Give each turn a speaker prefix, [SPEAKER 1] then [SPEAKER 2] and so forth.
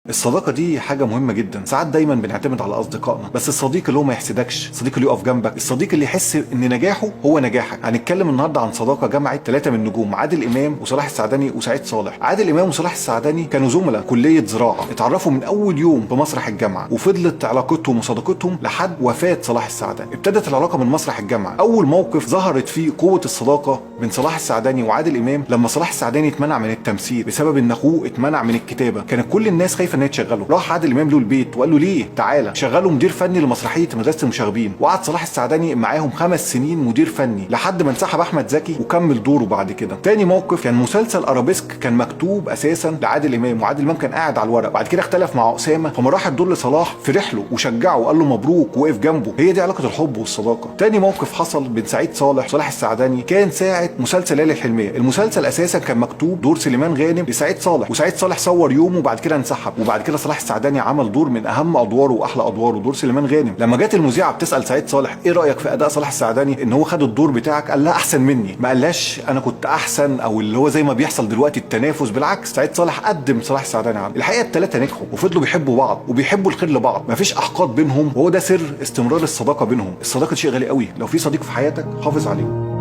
[SPEAKER 1] الصداقة دي حاجة مهمة جدا. ساعات دايما بنعتمد على اصدقائنا، بس الصديق اللي هو ما يحسدكش، الصديق اللي يقف جنبك، الصديق اللي يحس ان نجاحه هو نجاحك. هنتكلم النهارده عن صداقه جمعت 3 من النجوم، عادل امام وصلاح السعدني وسعيد صالح. عادل امام وصلاح السعدني كانوا زملاء كليه زراعة، اتعرفوا من اول يوم في مسرح الجامعة، وفضلت علاقتهم وصداقتهم لحد وفاه صلاح السعدني. ابتدت العلاقة من مسرح الجامعة. اول موقف ظهرت فيه قوة الصداقة بين صلاح السعدني وعادل امام لما صلاح السعدني اتمنع من التمثيل بسبب ان اخوه اتمنع من الكتابة. كانت كل الناس خايفة ان هي تشغله. راح عادل امام له البيت وقال له ليه؟ تعالى شغله مدير فني لمسرحيه مدرسه المشاغبين. وقعد صلاح السعدني معاهم 5 سنين مدير فني لحد ما انسحب احمد زكي وكمل دوره بعد كده. تاني موقف كان مسلسل ارابيسك، كان مكتوب اساسا لعادل امام، وعادل امام كان قاعد على الورق. بعد كده اختلف مع اسامة، فما راح الدور لصلاح فرح له وشجعه وقال له مبروك ووقف جنبه. هي دي علاقة الحب والصداقة. تاني موقف حصل بين سعيد صالح وصلاح السعدني كان ساعة مسلسل ليالي الحلميه. المسلسل اساسا كان مكتوب دور سليمان غانم لسعيد صالح، وسعيد صالح صور يومه وبعد كده انسحب، وبعد كده صلاح السعدني عمل دور من اهم ادواره واحلى ادواره، دور سليمان غانم. لما جت المذيعه بتسال سعيد صالح ايه رايك في اداء صلاح السعدني ان هو خد الدور بتاعك، قال لها احسن مني. ما قالهاش انا كنت احسن او اللي هو زي ما بيحصل دلوقتي التنافس، بالعكس سعيد صالح قدم صلاح السعدني عنه. الحقيقة الثلاثة نجحوا وفضلوا بيحبوا بعض وبيحبوا الخير لبعض، مفيش احقاد بينهم، وهو ده سر استمرار الصداقة بينهم. الصداقة شيء غالي قوي، لو في صديق في حياتك حافظ عليه.